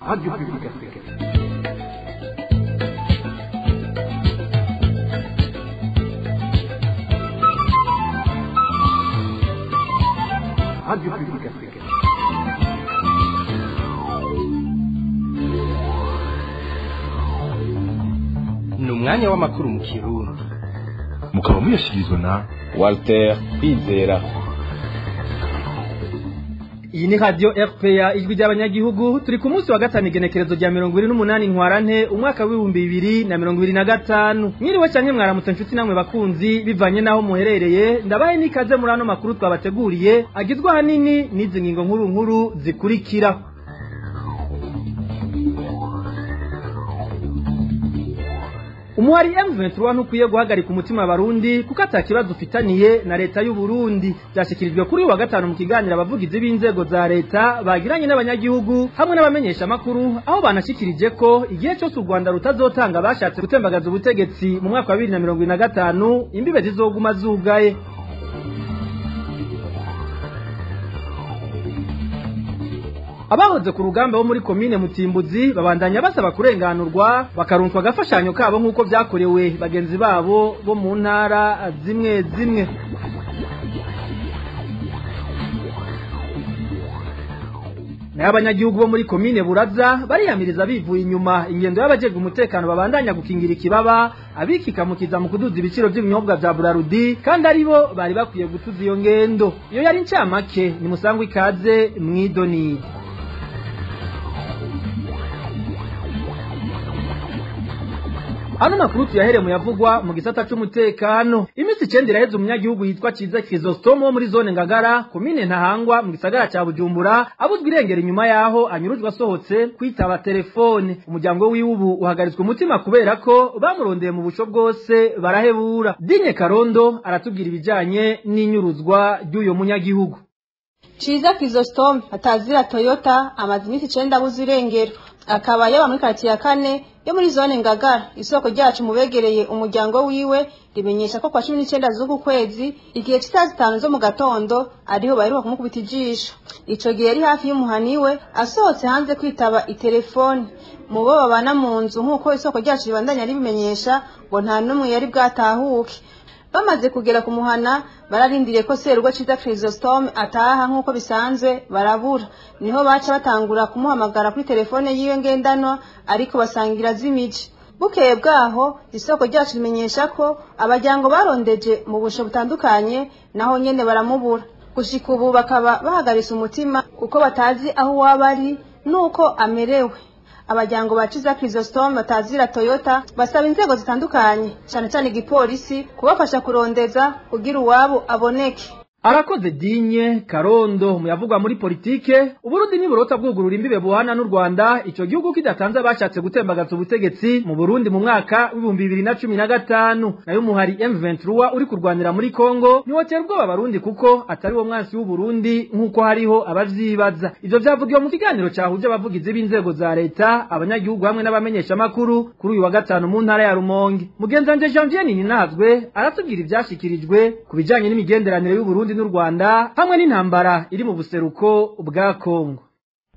Radio Publique Africaine. Radio Publique Africaine. Ni umwanya w'amakuru mu Kirundi, mukaba muyashyikirizwa na Walter Kwizera. Iyi ni radio RPA, Ijwi ry'Abanyagihugu. Turi ku munsi wa gatanu, igenekerezo rya 28 Ntwarante, umwaka w'2025. Mwiriwe canke mwaramutse, nshuti namwe bakunzi, bivanye naho muherereye. Ndabaye n'ikaze muri ano makuru twabateguriye, agizwe ahanini n'izi ngingo nkuru nkuru zikurikira. Umuhari M23 ntukwiye guhagarika umutima abarundi, kuko atakibazo ufitaniye na leta y'u Burundi. Byashikirijwe kuri wa gatanu mu kiganiro abavugizi b'inzego za leta bagiranye n'abanyagihugu hamwe n'abamenyesha makuru, aho banashikirije ko igihe cyose u Rwanda rutazotanga bashatse gutembagaza ubutegetsi mu mwaka wa 2025, imbibe zizoguma zugaye. Abahoze ku rugamba bo muri komine Mutimbuzi babandanya basaba kurenganurwa, bakarunswa agafashanyo kabo nk'uko byakorewe bagenzi babo bo mu ntara zimwe zimwe. Nayo abanyagihugu bo muri komine Buraza bariyamiriza bivuye inyuma ingendo y'abajejwe umutekano babandanya gukingira ikibaba abikikamukiza mu kuduza ibiciro by'ibinyobwa vya Burarudi, kandi aribo bari bakwiye gutuza iyo ngendo. Iyo yari incamake. Ni musangwa ikaze mwidonide. Ano makuru tuyahere mu yavugwa mu gisata c'umutekano. Imisi 9 iraheze umunyagihugu yitwa Ciza Chrysostome wo muri zone Ngagara, komine Ntahangwa, mu gisagara ca Bujumbura, abuzwa irengera inyuma yaho anyurujwe asohotse kwitaba telefone. Umuryango wiwe ubu uhagaritswe umutima kubera ko bamurondeye mu busho bwose barahebura. Dinye Karondo aratubwira ibijanye n'inyuruzwa ry'uyo munyagihugu. Ciza Chrysostome atazira Toyota amaze imisi 9 abuze irengero, akaba yaba muri quartier ya kane yo muri zone Ngagara. Isoko ryacu mubegereye umuryango wiwe rimenyesha ko kwa 19 z'uku kwezi, igihe c'isaha 5 zo mu gatondo, ariho baheruka kumukubita ijisho. Ico gihe yari hafi y'umuhani we, asohotse hanze kwitaba itelefone. Mu bo babana mu nzu, nk'uko isoko ryacu ribandanya ribimenyesha, ngo nta n'umwe yari bwatahuke. Bamaze kugera ku muhana, bararindiriye ko serugo Ciza Chrysostome ataha nk'uko bisanzwe, barabura. Niho baca batangura kumuhamagara kuri telefone yiwe ngendanwa, ariko basangira zimije. Bukeye bwaho, isoko ryacu rimenyesha ko abajyango barondeje mu busho butandukanye, naho nyene baramubura. Gushika ubu bakaba bahagaritse umutima, kuko batazi aho waba ari nuko amerewe. Abajyango ba Ciza Chrysostome batazira Toyota basaba inzego zitandukanye, cyane cyane igipolisi, kubafasha kurondeza kugira uwabo aboneke. Arakoze Dinye Karondo. Muyavugwa muri politike, Uburundi niburota bwugurura imbibe buhana n'u Rwanda, ico gihugu kidatanze abashatse gutembagaza ubutegetsi mu Burundi mu mwaka w'2015. Nayo umuhari M23 uri kurwanira muri Kongo niwotera ubwoba abarundi, kuko atari wo mwansi w'u Burundi nk'uko hariho abavyibaza. Ivyo vyavugiwe mu kiganiro cahuje abavugizi b'inzego za leta, abanyagihugu hamwe n'abamenyesha makuru kuri uyu wa gatanu mu ntara ya Rumonge. Mugenzanje Janvier Ninazwe aratubwira ivyashikirijwe ku bijanye n'imigenderanire y'u Burundi n'u Rwanda hamwe n'intambara iri mu buseruko bwa Kongo.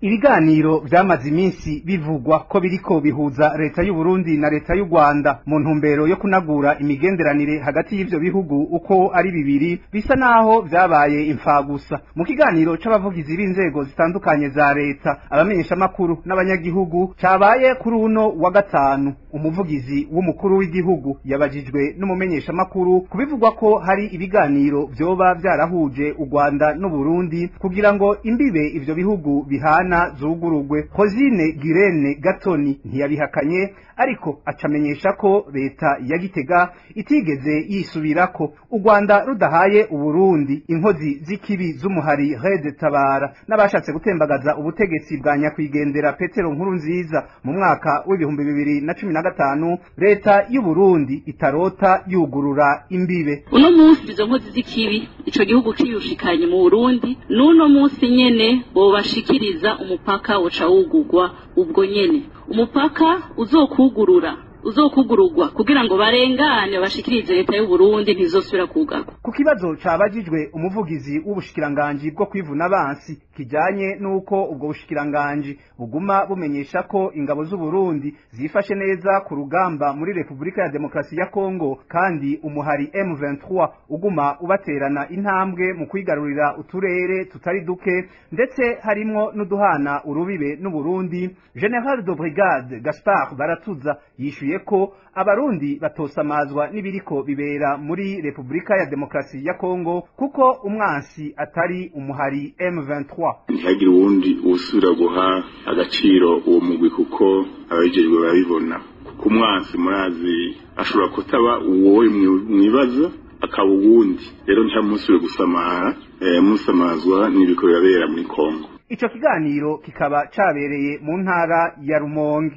Ibiganiro vyamaze iminsi bivugwa ko biriko bihuza leta y'u Burundi na leta y'u Rwanda mu ntumbero yo kunagura imigenderanire hagati y'ivyo bihugu uko ari bibiri, bisa naho vyabaye imfagusa. Mu kiganiro c'abavugizi b'inzego zitandukanye za leta, abamenyesha makuru n'abanyagihugu cabaye kuri uno wa gatanu, umuvugizi w'umukuru w'igihugu yabajijwe n'umumenyesha makuru kubivugwa ko hari ibiganiro vyoba vyarahuje u Rwanda n'u Burundi kugira ngo imbibe ivyo bihugu bihana zugurugwe. Rosine Girene Gatoni ntiyabihakanye, ariko acamenyesha ko leta ya Gitega itigeze yisubirako. U Rwanda rudahaye Uburundi inkozi z'ikibi z'umuhari Red Tabara n'abashatse gutembagaza ubutegetsi bwa nyakwigendera Petero Nkurunziza mu mwaka w'2015, leta y'u Burundi itarota yugurura imbibe. Uno munsi izo nkozi z'ikibi ico gihugu kiyushikanye mu Burundi, n'uno munsi nyene bobashikiriza umupaka uca wugurwa ubwo nyene. Umupaka uzokugurura, uzokugururwa kugira ngo barengane bashikirize leta y'u Burundi, ntizosubira kugarwa. Ku kibazo cabajijwe umuvugizi w'ubushikiranganji bwo kwivuna abansi kijanye nuko ubwo bushikiranganje buguma bumenyesha ko ingabo z'u Burundi zifashe neza ku rugamba muri Republika ya Demokrasi ya Kongo, kandi umuhari M23 uguma ubaterana intambwe mu kwigarurira uturere tutari duke, ndetse harimwo n'uduhana urubibe n'u Burundi. General de Brigade Gaspard Baratuza yishuye ko abarundi batosamazwa n'ibiriko bibera muri Republika ya Demokrasi ya Kongo, kuko umwansi atari umuhari M23. Ntihagire uwundi usubira guha agaciro uwo mugwi, kuko ababijejwe barabibona, kuko umwansi murazi ashobora kutaba uwo mwibaza akaba uwundi. Rero ntihamusubire gusamara, musamazwa n'ibiriko birabera muri Kongo. Ico kiganiro kikaba cabereye mu ntara ya Rumonge.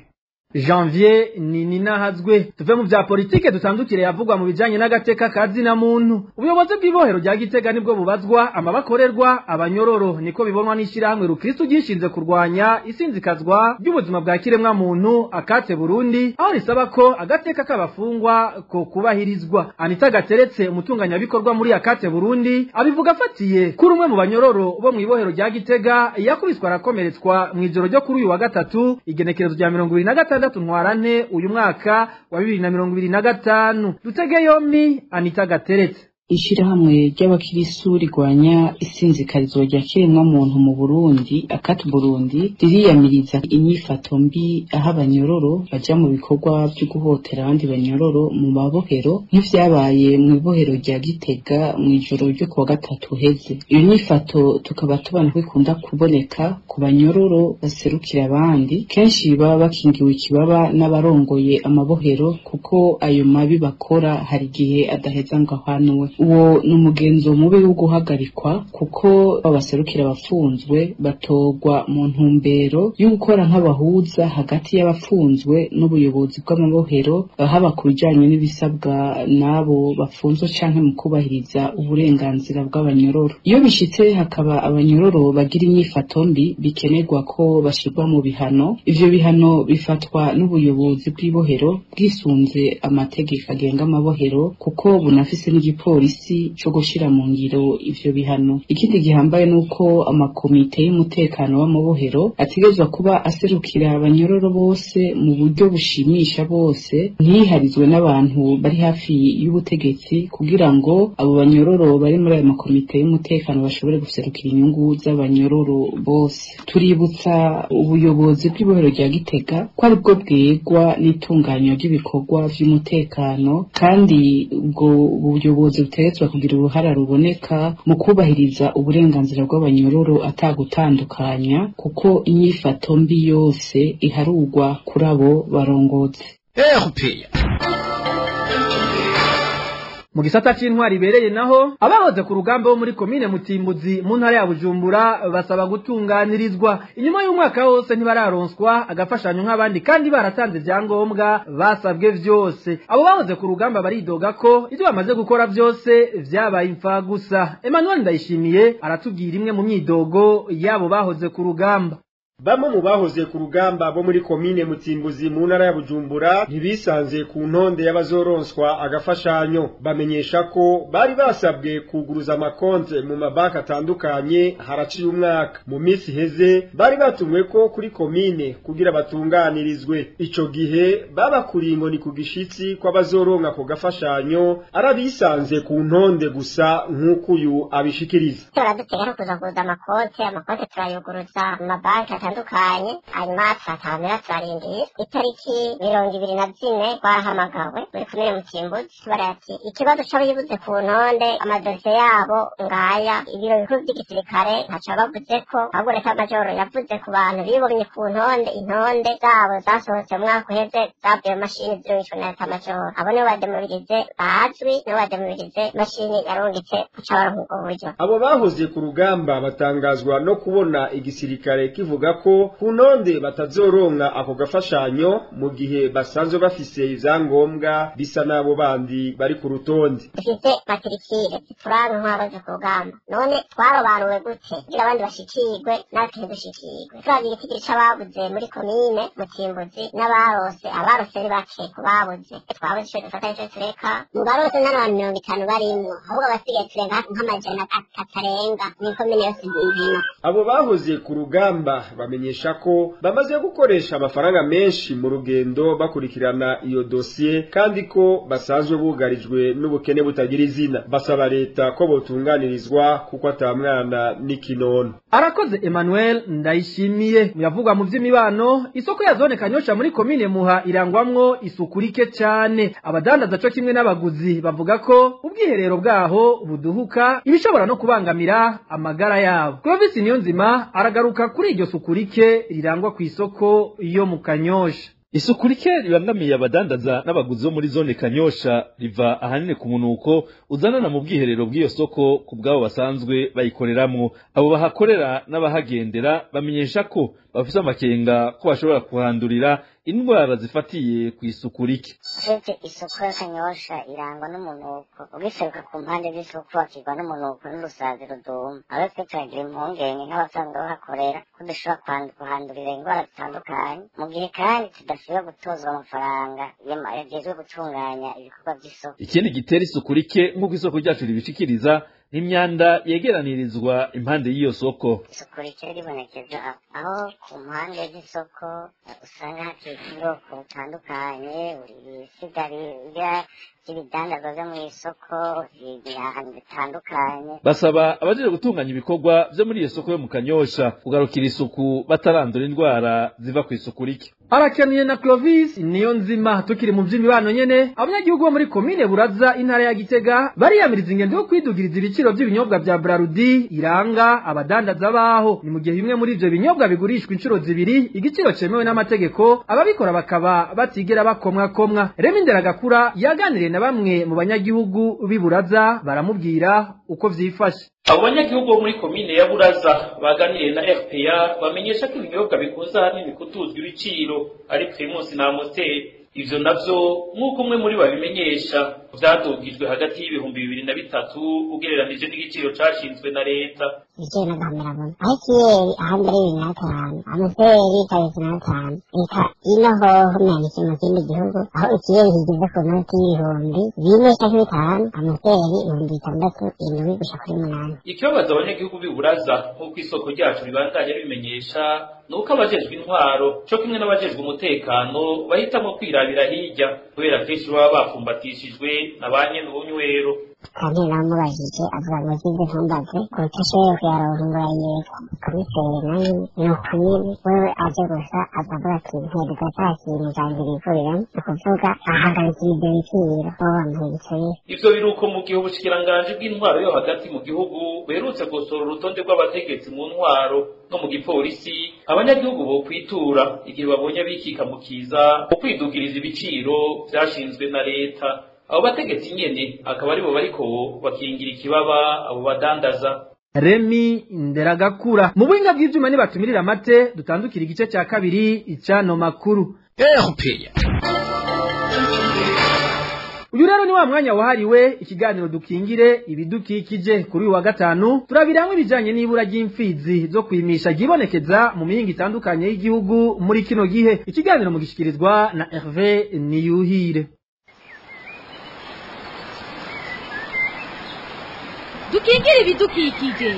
Janvier ni ninahazwe. Tuve mu vya politike dutandukire yavugwa mu bijanye n'agateka kazi na muntu. Ubuyobozi bw'ibohero rya Gitega nibwo bubazwa amabakorerwa abanyororo, niko bibonwa n'ishirahamwe Rukristo gishinze kurwanya isinzikazwa ry'ubuzima bwa kiremwa muntu akate Burundi, aho risaba ko agateka k'abafungwa ko kubahirizwa. Anita Gateretse, umutunganya bikorwa muri akate Burundi, abivuga afatiye kuri umwe mu banyororo bo mu ibohero rya Gitega yakubiswa arakomeretswa mu ijoro ryo kuri uyu wa gatatu, igenekerezo rya 26 ntwarante uyu mwaka wa 2025. Dutege yombi Anita Gateretse. Ishirahamwe ry'abakirisu rigwanya isinzikarizo rya kiremwa muntu mu Burundi akati Burundi ririyamiriza inyifato mbi aho abanyororo baja mu bikorwa byo guhotera abandi banyororo mu mabohero, nk'ivyabaye mu ibohero rya Gitega mu ijoro ryo kuwa gatatu heze. Iyo nyifato tukaba tubona ko ikunda kuboneka ku banyororo baserukira abandi, kenshi baba bakingiwe ikibaba n'abarongoye amabohero, kuko ayo mabi bakora hari igihe adaheza ngo ahanwe. Uwo ni umugenzo mubi wo guhagarikwa, kuko abaserukira abafunzwe batorwa mu ntumbero yo gukora nk'abahuza hagati y'abafunzwe n'ubuyobozi bw'amabohero, haba ku bijanye n'ibisabwa n'abo bafunzwe canke mu kubahiriza uburenganzira bw'abanyororo. Iyo bishitse hakaba abanyororo bagira inyifato mbi, bikenerwa ko bashirwa mu bihano. Ivyo bihano bifatwa n'ubuyobozi bw'ibohero bwisunze amategeko agenga amabohero, kuko bunafise n'igipolisi cyo gushira mu ngiro ivyo bihano. Ikindi gihambaye nuko amakomite y'umutekano w'amabohero ategerezwa kuba aserukira abanyororo bose mu buryo bushimisha bose, ntiharizwe n'abantu bari hafi y'ubutegetsi, kugira ngo abo banyororo bari muri ayo makomite y'umutekano bashobore guserukira inyungu z'abanyororo bose. Tuributsa ubuyobozi bw'ibohero rya Gitega ko aribwo bwegwa n'itunganywa ry'ibikorwa vy'umutekano, kandi ubwo buyobozi butegetswe kugira uruhara ruboneka mu kubahiriza uburenganzira bw'abanyororo atagutandukanya, kuko inyifato mbi yose iharugwa kuri abo barongozi. Mu gisata c'intwari ibereye naho, abahoze ku rugamba bo muri komine Mutimbuzi mu ntara ya Bujumbura basaba gutunganirizwa. Inyuma y'umwaka wose ntibararonswa agafashanyo nk'abandi, kandi baratanze ivyangombwa basabwe vyose. Abo bahoze ku rugamba baridoga ko ivyo bamaze gukora vyose vyabaye imfa gusa. Emmanuel Ndayishimiye aratubwira imwe mu myidogo yabo bahoze ku rugamba. Bamwe mu bahoze ku rugamba bo muri komine Mutimbuzi mu ntara ya Bujumbura ntibisanze ku ntonde y'abazoronswa agafashanyo. Bamenyesha ko bari basabwe kuguruza amakonte mu mabanki atandukanye haraciye umwaka. Mu minsi iheze bari batumwe ko kuri komine kugira batunganirizwe. Ico gihe babakuriye inkoni ku gishitsi kw'abazoronka ko gafashanyo arabisanze ku ntonde gusa, nk'uko uyu abishikiriza. Turadutega kuza kuguruza amakonte, amakonte turayuguruza mu mabanki atandukanye, hanyuma turatamira turarindira. Itariki 24 twarahamagawe muri komine Mutimbuzi, barati ikibazo c'abibuze ku ntonde amadosiye yabo ngaya. Ibiro bikuru vy'igisirikare ntaco bavuze ko, ahubwo leta majoro yavuze ku bantu bibomye ku ntonde, intonde zabo zasohotse mu mwaka uheze zavuye mu mashini zirungitswe na leta majoro. Abo nibo bademobilize bazwi, nibo bademobilize mashini yarungitse guca baronka ubwo buryo. Abo bahoze ku rugamba batangazwa no kubona igisirikare kivuga ko ku ntonde batazoronka ako gafashanyo mu gihe basanzwe bafise ivyangombwa bisa n'abo bandi bari ku rutonde. Dufite matirikire turanka nk'abaje ku rugamba, none twarobanuwe gute kugira abandi bashikirwe natwe ntidushikirwe? Turavye igitigiri c'ababuze muri komine Mutimbuzi n'abarose, abarose ni bake ku babuze. Twabuze ico dufata nico tureka. Mu barose nta n'abantu 50 barimwo, ahubwo abasigaye turenga nk'300 arenga mw'ikomine yose nzima. Abo bahoze ku rugamba bamenyesha ko bamaze gukoresha amafaranga menshi mu rugendo bakurikirana iyo dosiye, kandi ko basanzwe bugarijwe n'ubukene butagira izina. Basaba leta ko botunganirizwa kuko ata mwana n'ikinono. Arakoze Emmanuel Ndayishimiye. Muyavugwa mu vy'imibano, isoko ya zone Kanyosha muri komine Muha irangwamwo isuku rike cyane. Abadandaza co kimwe n'abaguzi bavuga ko ubwiherero bwaho buduhuka, ibishobora no kubangamira amagara yabo. Clovis Niyonzima aragaruka kuri iryo suku rike rirangwa ku isoko yo mu Kanyosha. Isuku rike ribangamiye abadandaza n'abaguzi bo muri zone Kanyosha riva ahanini ku munuko uzanana mu bwiherero bw'iyo soko ku bwabo basanzwe bayikoreramwo. Abo bahakorera n'abahagendera bamenyesha ko bafise amakenga ko bashobora kuhandurira indwara zifatiye ku isuku rike. Uretse isoko ya Kanyosha irangwa n'umunuko, ugiseruka ku mpande z'isoko bakirwa n'umunuko n'urusazi ruduma. Aho twe turagira impungenge nk'abasanzwe bahakorera ko dushobora kuhandurira indwara zitandukanye, mu gihe kandi tudasiba gutozwa amafaranga yagejwe gutunganya ibikorwa by'isoko. Ikindi gitera isuku rike nk'uko isoko ryacu ribishikiriza n'imyanda yegeranirizwa impande y'iyo soko. Isuku rike ribonekeza aho ku mpande z'isoko usanga hatetse ubwoko butandukanye, ibisigarira by'ibidandazwa byo mu isoko ahantu bitandukanye. Basaba abajeje gutunganya ibikorwa vyo muri iyo soko yo mu Kanyosha kugarukira isuku batarandura indwara ziva ku isuku rike. Arakaniye na Clovis Niyonzima. Tukiri mu vy'imibano nyene, abanyagihugu bo muri komine Buraza intara ya Gitega bariyamiriza ingendo yo kwidugiriza ibiciro by'ibinyobwa vya Brarudi iranga abadandaza baho. Ni mu gihe bimwe muri ivyo binyobwa bigurishwa inshuro zibiri igiciro cemewe n'amategeko, ababikora bakaba batigera bakomwa komwa. Remy Nderagakura yaganiriye na bamwe mu banyagihugu b'i Buraza baramubwira uko vyifashe. Abo banyagihugu bo muri komine ya Buraza baganiriye na RPA bamenyesha ko ibinyobwa bikunze ahanini kutuzwa ibiciro ari Primus na Amstel. Ivyo navyo nk'uko umwe muri babimenyesha vyadugijwe hagati y'2003 ugereranije n'igiciro cashinzwe na leta. Ibiciro n'agahomerabona aho ikiyeri ahandi ari 2005, Amstel ikaba 2005, eka ino hoho nanditse mu kindi gihugu aho ikiyeri kigeze ku noti y'4000 canke 5000, Amstel 6000 7 gushika kuri 8. Ikibabaza abanyagihugu b'i Buraza nk'uko isoko ryacu ribandanya ribimenyesha nuko abajejwe intwaro co kimwe n'abajejwe umutekano bahitamwo kwirabira hirya kubera kenshi baba bapfumbatishijwe na ba nyene ubunywero. Kandi namubajije avuga ngo zize ntumbaze kuko ashoboye kuyaronka ngo yayereka komiseri nawe ni uko nyene wewe aje gusa aza avuga ati mpereza ca kintu canje nivuriramo, ni ukuvuga ahagarikira ivyo biciro bo bamuha ibiciro. Ivyo biruko mu gihe ubushikiranganji bw'intwaro yo hagati mu gihugu buherutse gusohora urutonde rw'abategetsi mu ntwaro no mu gipolisi abanyagihugu bokwitura igihe babonye abikika mu kiza mu kwidugiriza ibiciro vyashinzwe na leta. Abo bategetsi nyene akaba aribo bariko bakingira ikibaba abo badandaza. Remy Nderagakura. Mu buhinga bw'ivyuma nibatumirira amate dutandukira igice ca kabiri icano makuru. RPA. Uyu rero ni wa mwanya wahariwe ikiganiro dukingire ibidukikije. Kuri uyu wa gatanu turabiramwe ibijanye n'ibura ry'imfizi zo kwimisha ryibonekeza mu mihingo itandukanye y'igihugu muri kino gihe. Ikiganiro mugishikirizwa na Hervé Niyuhire. Dukingire ibidukikije.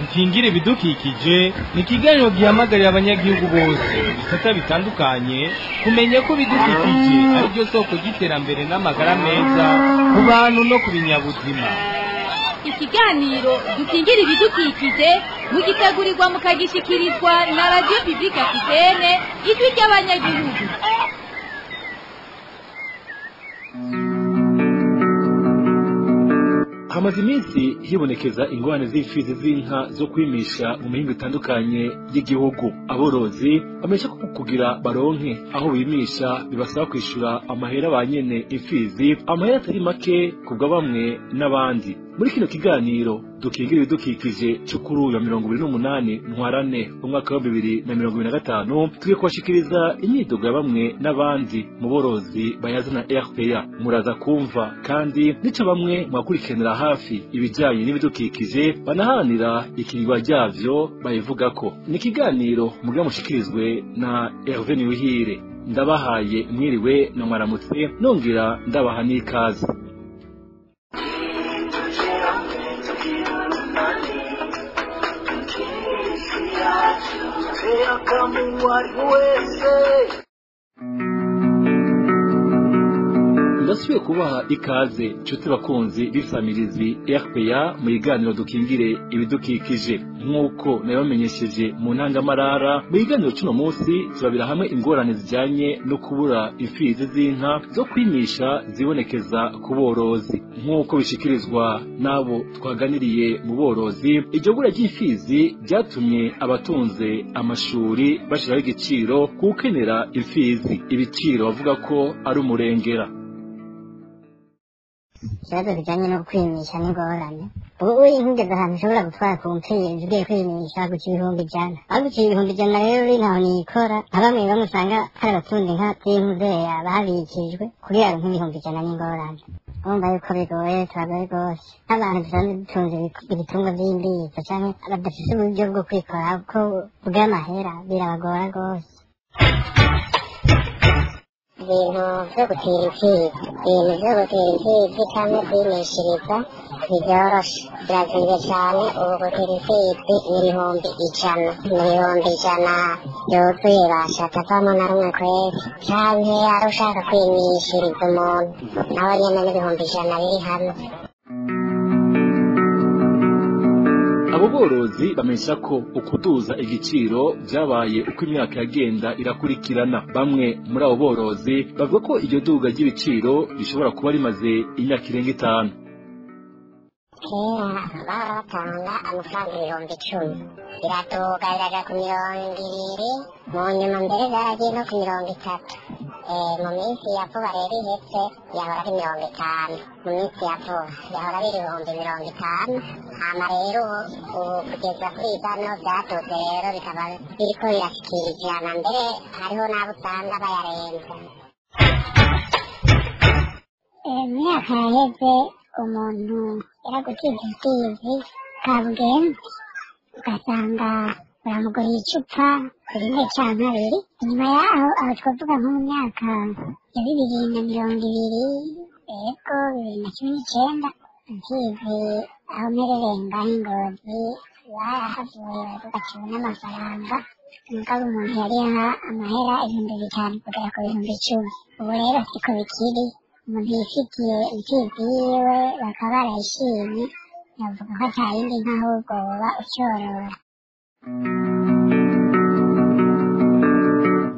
Dukingire ibidukikije ni ikiganiro gihamagarira abanyagihugu bose bisata bitandukanye kumenya ko ibidukikije ari byo soko ry'iterambere n'amagara meza ku bantu no ku binyabuzima. Ikiganiro dukingire ibidukikije mugitegurirwa mukagishikirizwa na Radio Publique Africaine ijwi ry'abanyagihugu. Hamaze iminsi hibonekeza ingorane z'imfizi z'inka zo kwimisha mu mihingo itandukanye y'igihugu. Aborozi bamenyesha ko kugira baronke aho bimisha bibasaba kwishura amahera ba nyene imfizi, amahera atari make kubwa bamwe n'abandi. Muri kino kiganiro Dukingira Ibidukikije cyo kuri uyu wa 28 Ntwarane umwaka wa 2025, tugiye kubashikiriza imyidogo ya bamwe n'abandi mu borozi bayazana RPA. Muraza kumva kandi nico bamwe mwakurikiranira hafi ibijyanye n'ibidukikije banaharanira ikingwa ryavyo bayivugako. Ni ikiganiro mugira mushikirizwe na Hervé Niwihire. Ndabahaye mwiriwe na mwaramutse, nongera ndabaha n'ikaze. Ndasubiye kubaha ikaze nshuti bakunzi b'isamirizi RPA mu biganiro Dukingire Ibidukikije. Nk'uko nabibamenyesheje mu ntangamarara, mu biganiro cy'uno munsi turabira hamwe ingorane zijyanye no kubura imfizi z'inka zo kwimisha zibonekeza ku borozi. Nk'uko bishikirizwa n'abo twaganiriye mu borozi, iryo bura ry'imfizi ryatumye abatunze amashuri bashyiraho igiciro ku ukenera imfizi, ibiciro bavuga ko ari umurengera. Ikibazo kijanye no kwimisha n'ingorane, ubu nkugeze ahantu ushobora gutwara ku mfizi ugiye kwimisha guca 100,000, aho guca 100,000 rero uri ntaho nikora. Nka bamwe bamwe usanga hari abatunda inka z'inkuzeya babikijwe kugira ngo 100,000 n'ingorane. Urumva yuko bigoye, turagoye rwose nk'abantu dusanzwe dutunze ibitungwa vy'imbizo canke badafise uburyo bwo kwikora ko bw'amahera, birabagora rwose. Ibintu vyo gutira imfizi, ibintu vyo gutira imfizi canke kwimishiriza ntibyoroshe, birazimvye cane. Ubu gutira imfizi ni 100,000, ni 100,000 yuzuye basha atavamo na rumwe kwezi. Canke ari ushaka kwimishiriza umuntu nawe nyene n'100,000 biri hamwe. Abo borozi bamenyesha ko ukuduza igiciro byabaye uko imyaka yagenda irakurikirana. Bamwe muri abo borozi bavuga ko iryo duga ry'ibiciro rishobora kuba rimaze imyaka irenga 5. Kera bahora batanga amafaranga 10,000, biraduga biraja ku 20, mu nyuma mbere byaragiye no ku 30. Mu minsi ya vuba rero ihetse yahora ari 50, mu minsi ya vuba yahora ari 50,000. Hama rero ubu kugeza kuri bano byaduze rero bikaba biriko birashikira 100, mbere hariho n'abo usanga bayarenza. Mu myaka yaheze umuntu yaragutsinze imfizi kabugenzi, ugasanga uramuguriye icupa rimwe canke abiri. Inyuma yaho aho twavuga nko mu myaka ya 2020, ego 2019, imfizi aho mperereye ngaho Ingozi barahavuye baravuga n'amafaranga, mugabo umuntu yariha amahera 5,000 kugera ku 10,000. Ubu rero siko bikiri, umuntu yifitiye imfizi yiwe bakaba barayishimye, navuga ko ata yindi nka ahubwo woba ucyorora.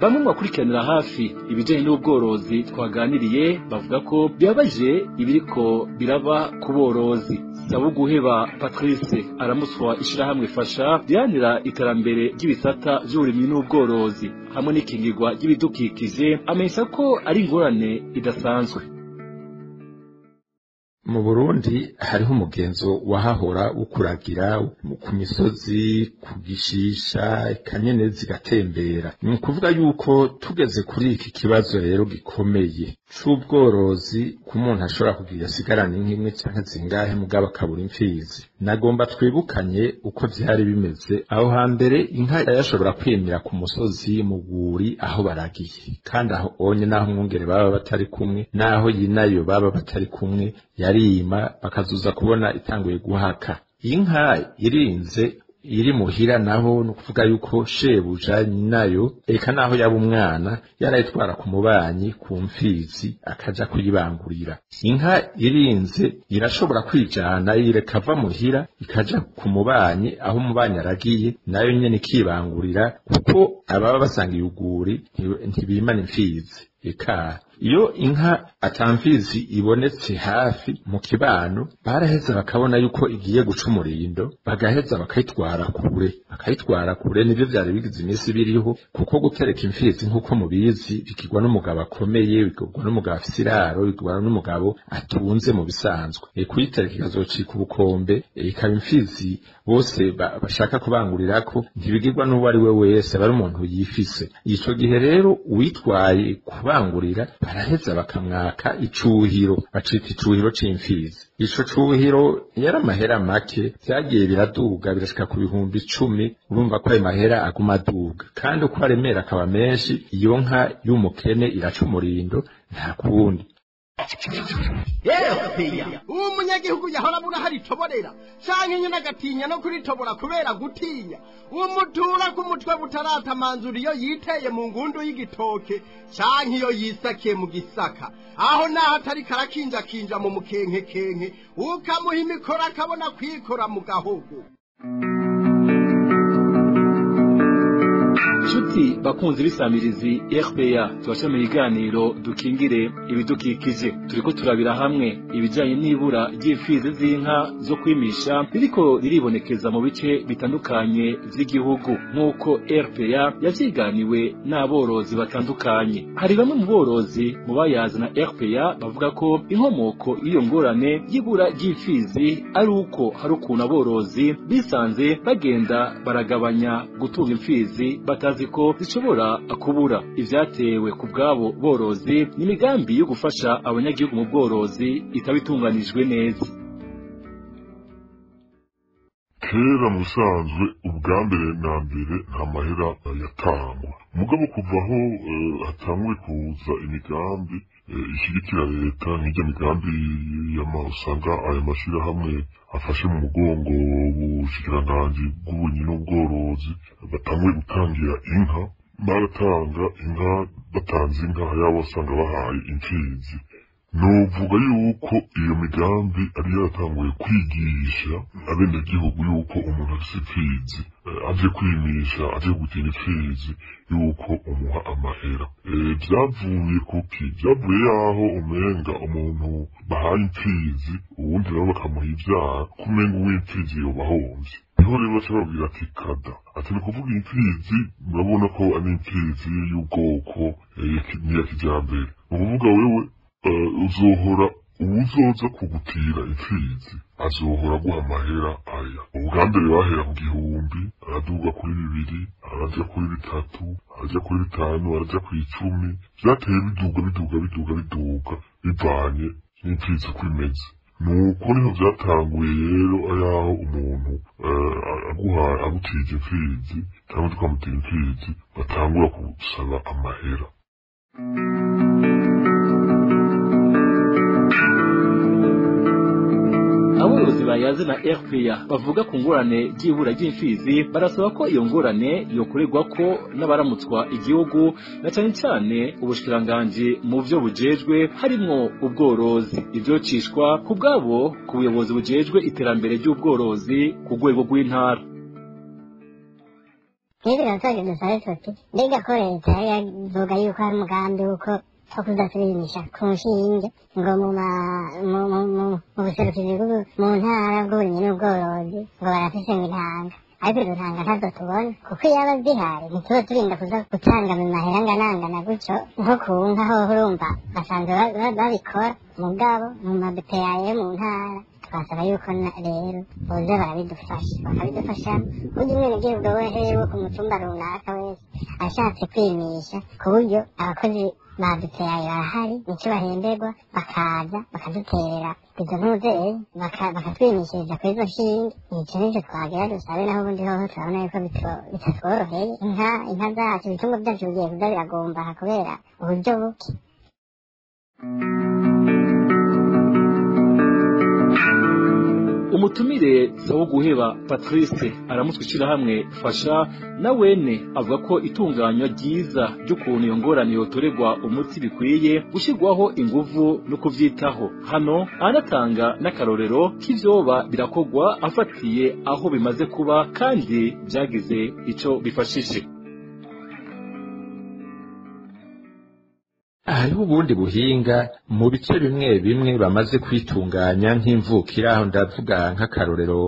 Bamwe mu bakurikiranira hafi ibijyanye n'ubworozi twaganiriye bavuga ko bibabaje ibiriko biraba ku borozi. Sabuguheba Patrice aramuswa ishirahamwe Fasha riharanira iterambere ry'ibisata vy'uburimyi n'ubworozi hamwe n'ikingirwa ry'ibidukikije, amenyesha ko ari ingorane idasanzwe. Mu Burundi hariho umugenzo wahahora wo kuragira ku misozi, ku gishisha, kanyene zigatembera. Ni ukuvuga yuko tugeze kuri iki kibazo rero gikomeye c'ubworozi, ku muntu ashobora kugira asigarana inka imwe canke zingahe mugabo akabura imfizi. Nagomba twibukanye uko vyari bimeze aho hambere. Inka yashobora kwimira ku musozi mu rwuri aho baragiye, kandi aho onye naho umwungere baba batari kumwe, naho yinayo baba batari kumwe, yarima bakazuza kubona itanguye guhaka. Inka irinze iri muhira naho, ni ukuvuga yuko shebuja nayo eka naho yaba umwana yarayitwara ku mubanyi ku mfizi akaja kuyibangurira. Inka irinze irashobora kwijana ireka ava muhira ikaja ku mubanyi aho umubanyi aragiye, nayo nyene ikibangurira, kuko ababa basangiye urwuri ntibimana imfizi. Eka iyo inka atamfizi ibonetse hafi mu kibano, baraheza bakabona yuko igiye guca umurindo, bagaheza bakayitwara kure, bakayitwara kure. Nivyo vyari bigize iminsi biriho, kuko gutereka imfizi nk'uko mubizi bikigwa n'umugabo akomeye, bikigwa n'umugabo afise iraro, bikigwa n'umugabo atunze mu bisanzwe. Kuyitereka ikazocika ubukombe, ikaba imfizi bose bashaka kubangurirako, ntibigirwa n'uwo ari we wese, aba ari umuntu yifise. Ico gihe rero uwitwaye kubangurira baraheza bakamwaka icuhiro, bacita icuhiro c'imfizi. Ico cuhiro yari amahera make, vyagiye biraduga birashika ku 10,000. Urumva ko ayo mahera aguma aduga, kandi uko aremera akaba menshi. Iyo nka y'umukene iraca umurindo, nta kundi. Uwo munyagihugu yahora abura hari itoborera canke nyine agatinya no kuritobora kubera gutinya umutura ku mutwe butaratamanzura iyo yiteye mu ngundu y'igitoke canke iyo yisakiye mu gisaka, aho naho atari karakinjakinja mu mukenkekenke, ukamuha imikoro akabona kwikora mu gahogo. Nshuti bakunzi b'isamirizi RPA, tubashamiye ibiganiro dukingire ibidukikije. Turiko turabira hamwe ibijanye n'ibura ry'imfizi z'inka zo kwimisha ririko riribonekeza mu bice bitandukanye vy'igihugu, nk'uko RPA yavyiganiwe n'aborozi batandukanye. Hari bamwe mu borozi mu bayazi na RPA bavuga ko inkomoko y'iyo ngorane y'ibura ry'imfizi ari uko hari ukuntu aborozi bisanze bagenda baragabanya gutunga imfizi batazi ko zishobora kubura. Ivyatewe ku bwabo borozi n'imigambi yo gufasha abanyagihugu mu bworozi itaba itunganijwe neza. Kera mu bisanzwe ubwa mbere na mbere nta mahera yatangwa, mugabo kuva aho hatanguye kuza imigambi ishigikira leta, nk'irya migambi usanga aya mashirahamwe afashe mu mugongo ubushikiranganji bw'uburimyi n'ubworozi, batanguye gutangira inka, baratanga inka, batanze inka yabo wasanga bahaye imfizi. Novuga yuko iyo migambi ari yaratanguye kwigisha abenegihugu yuko umuntu afise imfizi aje kwimisha, aje gutira imfizi, yuko umuha amahera. Vyavuye kuki? Vyavuye yaho umenga umuntu bahaye imfizi uwundi nabo bakamuha ivyara, kumenga uw'imfizi yobahomvye. Niho rero baca babwira ati kada, ati ni kuvuga imfizi murabona ko ari imfizi y'ubwoko n'iya kijambere, ni ukuvuga wewe uzohora uwuzoza kugutira imfizi azohora aguha amahera aya. Ubwa mbere bahera ku 1000, araduga kuri 2, araja kuri 3, araja kuri 5, araja ku 10. Vyateye biduga biduga biduga biduga bivanye n'imfizi uko imeze. Nuko niho vyatanguye rero ayaho umuntu aguha agutije imfizi cyangwa tukamutira imfizi batangura gusaba amahera. Aborozi bayaze na RPA bavuga ku ngorane ry'ibura ry'imfizi, barasaba ko iyo ngorane yokorerwa ko n'abaramutswa igihugu, na cyane cyane ubushikiranganji mu vyo bujejwe harimwo ubworozi. Ivyocishwa ku bwabo ku buyobozi bujejwe iterambere ry'ubworozi ku rwego rw'intara. Rero birasoje dusabe tuti mbega ko leta yavuga yuko hari umugambi w'uko wo kudasubirisha ku nshinge ngo mu buserukizi mu ntara bw'uburimyi n'ubworozi ngo barafise ngo intanga, ariko izo ntanga ntazo tubona, kuko iyo aba zihari ntituba turinda kuza gutanga mu mahera anganangana gutyo. Nko ku nka hoho urumva basanzwe babikora, mugabo mu mabepeyaye mu ntara twasaba yuko rero boza barabidufasha, bakabidufasha buryo umwenegihugu wese wo ku mutumba runaka wese ashatse kwimisha, ku buryo abakozi ba duteyaye barahari nico bahemberwa, bakaza bakaduterera izo ntuzeye bakatwimishiriza kuri izo nshinge. Ico nico twagira dusabe, naho ubundi hoho turabona yuko bitatworoheye. Inka zacu, ibitungwa vyacu bigiye kuza biragombaha kubera uburyo buke. Umutumire sawo guheba Patrice aramutswe ishirahamwe Fasha, na wene avuga ko itunganywa ryiza ry'ukuntu iyo ngorane yotorerwa umuti bikwiye gushyirwaho inguvu no kuvyitaho. Hano anatanga n'akarorero k'ivyoba birakogwa afatiye aho bimaze kuba kandi vyagize ico bifashije. Hariho ubundi buhinga mu bice bimwe bimwe bamaze kwitunganya nk'imvukira, aho ndavuga nk'akarorero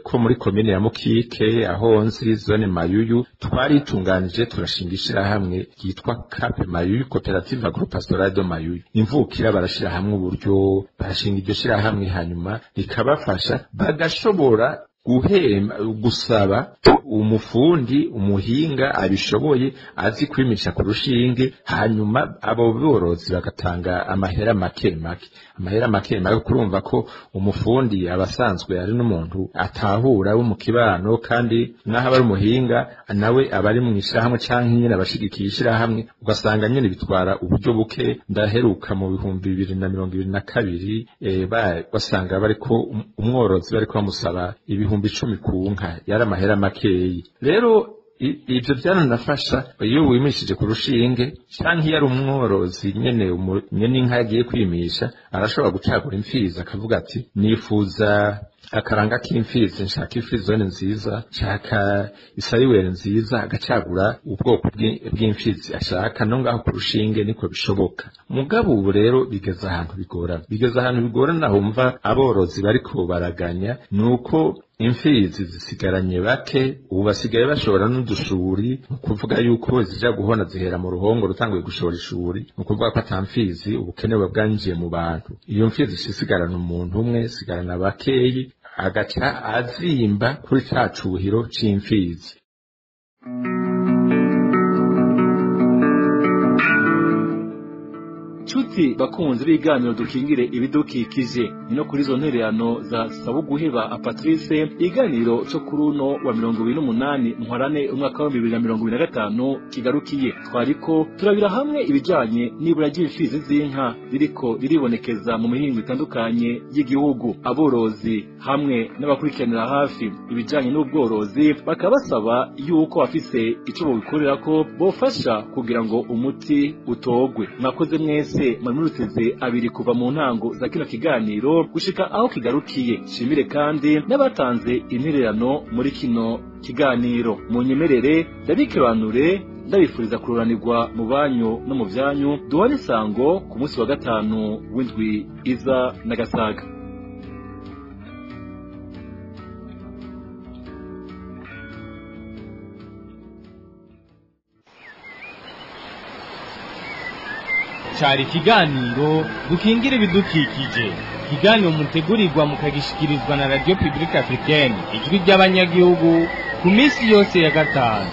ko muri komine ya Mukike aho nzi zone Mayuyu, twaritunganije turashinga ishirahamwe ryitwa CAP Mayuyu, Koperative Agro-Pastorale de Mayuyu. Imvukira barashira hamwe uburyo, barashinga iryo shirahamwe, hanyuma rikabafasha bagashobora guhemba, gusaba umufundi umuhinga abishoboye azi kwimisha ku rushinge, hanyuma abo borozi bagatanga amahera make make, amahera make make. Kurumva ko umufundi abasanzwe ari n'umuntu atahura wo mu kibano, kandi naho aba ari umuhinga nawe aba ari mu ishirahamwe canke nyene abashigikiye ishirahamwe, ugasanga nyene bitwara uburyo buke. Ndaheruka mu 2022 basanga bariko umworozi bariko bamusaba 10,000 ku nka, yari amahera makeyi. Rero ivyo byaranafasha iyo wimishije ku rushinge, canke iyo ari umworozi nyene nyene inka yagiye kwimisha, arashobora gucagura imfizi akavuga ati nifuza akaranga k'imfizi, nshaka imfizone nziza, nshaka isariwere nziza, agacagura ubwoko bw'imfizi ashaka. No ngaho ku rushinge niko bishoboka. Mugabo ubu rero bigeze ahantu bigorana, bigeze ahantu bigorana, humva aborozi bariko baraganya nuko imfizi zisigaranye bake, ubu basigaye bashora n'udushuri, ni ukuvuga yuko zija guhona zihera mu ruhongo rutanguye gushora ishuri, ni ukuvuga ko ata mfizi, ubukene buba bwanjiye mu bantu. Iyo mfizi isigarana umuntu umwe, isigarana bakeyi, agaca azimba kuri ca cuhiro c'imfizi. Nshuti bakunzi b'ibiganiro dukingire ibidukikije, ni no kuri izo ntererano za Sabuguheba Patrice, iganiro cyo kuri uno wa 28 Ntwarante umwaka wa 2025 kigarukiye. Twariko turabira hamwe ibijanye n'ibura ry'imfizi z'inka ririko riribonekeza mu mihingo itandukanye y'igihugu. Aborozi hamwe n'abakurikiranira hafi ibijanye n'ubworozi bakaba basaba yuko bafise ico bobikorera ko bofasha kugira ngo umuti utogwe. Mwakoze mwese mwari abiri kuva mu ntango za kino kiganiro gushika aho kigarukiye. Shimire kandi n'abatanze intererano muri kino kiganiro. Munyemerere ndabikibanure, ndabifuriza kururanirwa mu banyu no mu byanyu. Duhane isango ku munsi wa gatanu w'indwi iza n'agasaga. Cari ikiganiro dukingira ibidukikije, ikiganiro mutegurirwa mukagishikirizwa na Radio Publique Africaine, ijwi ry'abanyagihugu, ku minsi yose ya gatanu.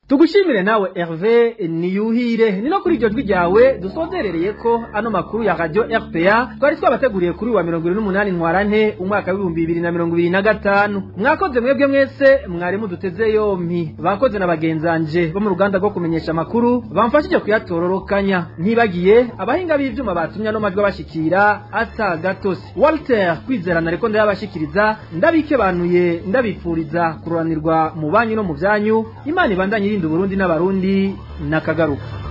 Tugushimire nawe Hervé Niyuhire. Ni no kuri iryo jwi ryawe dusozerereye ko ano makuru ya Radio RPA twari twabateguriye kuri wa 28 Ntwarante umwaka wa 2025. Mwakoze mwebwe mwese mwari muduteze yompi, bakoze na bagenzanje bo mu ruganda rwo kumenyesha amakuru bamfashije kuyatororokanya, ntibagiye abahinga b'ivyuma batumye no majwi abashikira ata gatosi. Walter Kwizerana reko ndayabashikiriza, ndabikebanuye, ndabipfuriza kururanirwa mu banyu no mu byanyu. Imana ibandanye irinda Burundi n'abarundi nakagaruka.